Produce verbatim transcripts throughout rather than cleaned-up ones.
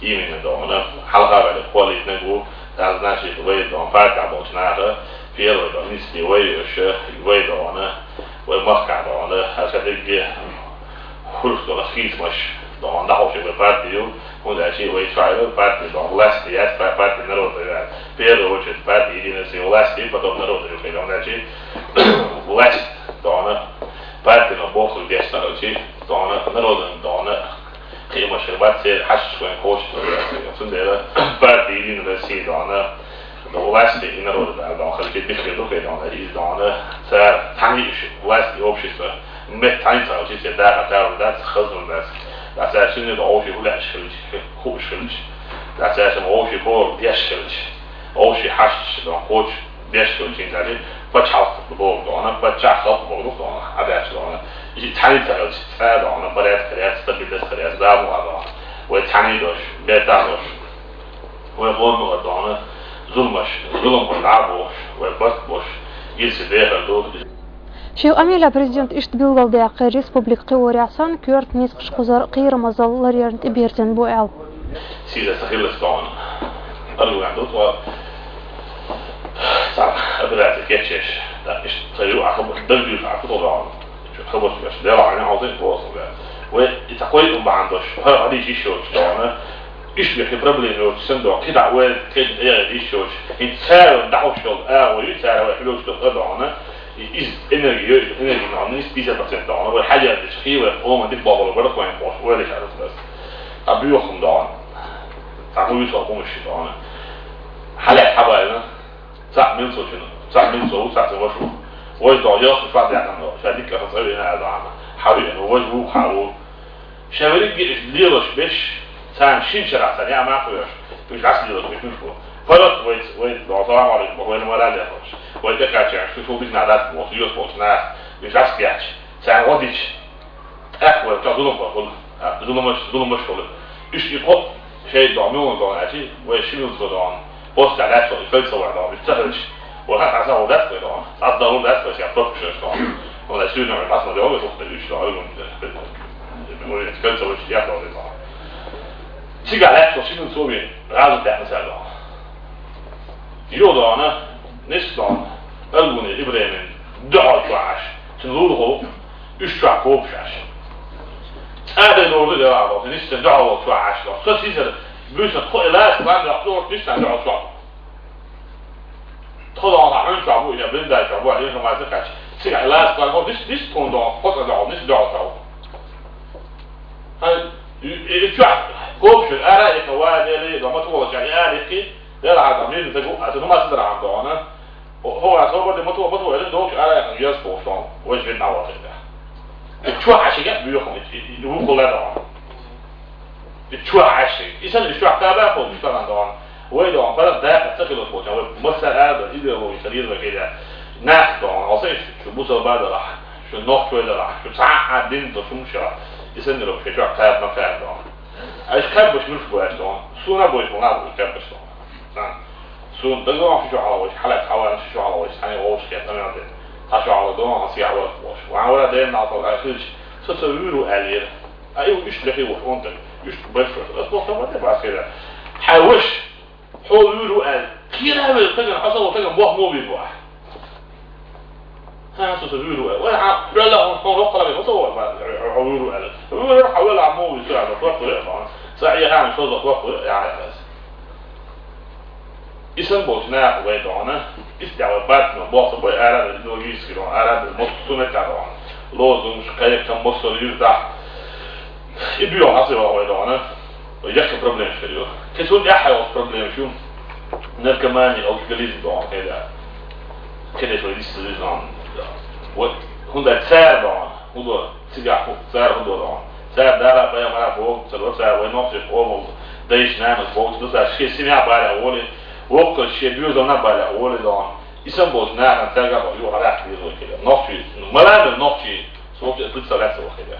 Именно дона, хьалха ваьлла коалиция нагу, тӀаккха, значит, вай дона, партия болчу наха, первый дона, ницкъе вай веша, вай дона, вай махка дона, хьаша дегге, хурх дона, хийцамаш дона, дахьалча вай партию, хӀунда аьлча вай чуьра партия дона, власть яц, па-, партия народа яц. Первую очередь партия Единая Россия власти, потом народа юкъе, хӀунда аьлча власть дона, партия но боху деш сарачи, дона, народа дона, кхиамаш хир бац, церан хьашташ вайн кхочуш ца хир. Цундела партия Единая Россия дона, власть и народа дона, хаза дихкира ду хӀе дона, иза дона, цара цхьаьна уьш власть и общество, метта цхьаьна ца хилча, церан даха тарлур дац, хазлур дац. ДӀа цара шинна дона вовши хӀу лаьаш хилча, хууш хилча. ДӀа цара шимма вовши хӀора деш хилча. Вовши хьашташ дона кхочуш деш хилча, цара пачхьалкх боху дона, паччахь халкъ боху дона, Ӏадаьча дона. И цхьаьна ца хилча, цӀа дона, порядок хир яц, стабильность хир яц, дама а дона. Вай цхьаьна дош, бетта дош. Вай къоман а дона, зуламаш, зуламаш дӀа а бохуш, вай барт а бохуш, ирсе дехар ду. Шен къамелехь президента иштта билгалдаьккхира, республика кхиорехь санна, коьрта ницкъаш кхузара кхерамазалла ларъярна тӀеберзина бу аьлла. Сийсара ца хилла дона. Аргумент ду тхо. Цхьа операци кечъеш. Да, иштта ца ю, а хабар дагадуьйху, а кху тхо дона. Хабарш беш, Дела хьайна хьовсийна боху бен. Вай и ца кхойкху бахьана долуш, хьо хьадийча йиш йоцуш дона. Иштта бехке проблема йоцуш санна дона. КхидӀа вай кхечу тӀегӀе йиш йоцуш. ХӀинца цара вайна дӀахьош йолу агӀо ю, цара вай хьоьжуш долу а дона. И иза энерги йо, энерги дона, нисса пятьдесят процент дона. Вай хьаьжар дечу хи вай къоман дика бохула бара вайн бохуш, вай деш арас бес. А буьйхам дона. Цхьа вуьйцу хӀумаш дона. Хьалаьцна хьабайна. Цхьаъ милцочун, цхьаъ милцо ву, цхьаъ ца ваша ву. Вайша догӀу ялх шо чохь даьккхина, ша дикка ца вина аьлла, хьан веана, вайша вукху хьан ву. Ша верригге иштта лелаш беш, царна шина шарахь царна яа ма кхоьруш, уьш дӀасалелаш беш муьлш бу. ПаргӀат вайца, вай догӀу салам алейкум, вайна мара лехалаш. Вай тӀекхаччехь, шу шул дика нах дац боху, йоьхуш болчу нах, уьш дӀасакхетча, царна гӀо дича. ТӀаккха вай чохь зуламхой хуьлу. А, зуламаш, зуламаш хуьлу. Уьш и кхоъ шайн догӀу муьлхана догӀу аьлчи, вай ши милла цо догӀу. Постехь лаьцна и кхайса ваьхьа догӀу, уьш ца хилча, вай хьан дӀасагӀур дац вай догӀу. Цхьацца догӀур дац вай шен топпашаш догӀу. Валла, суьйне вай дӀасма догӀу, вай тухтар уьш догӀу, вай гун. Вай кхайса ваьхьа яхь догӀу догӀу. Цигахь лаьцна ши милла цо вен, гӀазот даьккхина цара догӀу. Йо догӀу, нисса догӀу, Алгуни Ибрахиман дуьхьал чохь Ӏаш, цуьнан лулахо, уьш чохь кхобуш Ӏаш. ЦӀа дай лур ду, дела а боху, нисса дуьхьал волчу Ӏаш доху. Со сийсара буьйсанна тхо и лаца бан доху, тхо нисса дуьхьал чохь. Тхо доху хьуьнчохь бу, я блиндаж чохь бу, я информация кхаьчча. Цигахь и лаца бан, хӀо нисса, нисса тхуна доху, тхо цӀа доху, нисса дуьхьал чохь. Хьан, и, и, и чохь кхобуш ара а иккха, ва дели, дома тхо волчохь и ара иккхи, дела хьан доху, мирна ца гу, а ца нума ца дарахьама доху, хӀо, хӀо, а собар де ма тхо, ма тхо, эли дохучу ара а иккха, еза тхо, ва жин дӀа вахийта. И чохь Ӏаш и геъ буьйху, и, и, и вукху ла доху. И чохь Ӏаш и. И санна и чохь кхаба кхобуш тахана доху. Вай доху, паргӀат дакъа ца хилар кхочу, вай массара а ара ду, идеологи ца деза вай хилла. Нах доху, хьо сан шу бусалба далахь, шу нохчой далахь, шу цхьа а дин ду, шу муша. И санна шу чохь кхаба ма кхаба доху. Аш кхаьббаш муьлш бу аьлла доху. Суна а бойш бу, нах бу кхаьббаш доху. Сан. Суна дагадогӀу шу чохь хьалавайш, хьалаьцна хьаван шу чохь хьалавайш, цхьаьна вовшах кхетта ма де. Цхьа чохь хьала доху, хьан сехьа вара бохуш. Ван вара ден нахал аш хилча, со ца вуьйр ву аьллера. А и ву иштта лехи ву онтаг, иштта беш ву. Ас боху ма де бацкера. Хьай ваш, хьо вуьйр ву аьлла. Кхера а вер тагана, хьо со ву тагана боху мо вир ву ахь. Ха, со со вуьйр ву аьлла. Вай хьан, хьоьлла хьун, хьун роккхала вер, хьо со ву, хьо вуьйр ву аьлла. Вуьйр хьо вела а мо вир, со аьлла, тохкур а хан. Ца и хан, со зо тохкур а, я, я, я. И санна болчу наха вай догӀу, иштта вай партино боху бой, араб идеологический догӀу, араб мотт суннат догӀу, лозунгаш, кхайкхам, массо а юьртахь. И буьйху хьан ца вай догӀу, яккхий проблемаш хир ю. Кхин цунна тӀаьхьа йолчу проблемаш ю. Наркомани, алкоголизм догӀу, хӀеда. Кхидерш вай дисса визна. Вот, хӀунда цара догӀу, хӀун до, цигахь хӀу-, цара хӀун до догӀу. Цара Дала, пайхамара боху ца до, цара вай нохчий къомал дайша нанас боху ца до, цара шен симя балехь волий, воккхачу шен доьзална балехь волий догӀу. И санна болчу нахана цаьрга а боху, юха хьарахка веза вай кхидерг. Нохчий, ну, ма ла мел нохчий, со вообще представляться вахийта.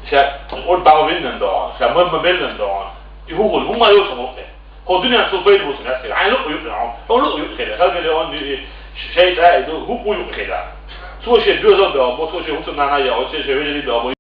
Ша, оцу дӀа ма виннан догӀу, ша ма, ма беллан догӀу. И хӀун хуьлу, хӀумма йоцу хӀун кхин. Хьо дуьнен цо пайда бу сан аьлла, хьайн луъу юкъе хьо, хьо луъу юкъе хьо, хьал миллион ди, шайтӀа и ду, хӀу, хӀу юкъе хьо. Цо шен доьзал бел бо, цо шен хӀусамнана ял, цо шен вежарий бел бо,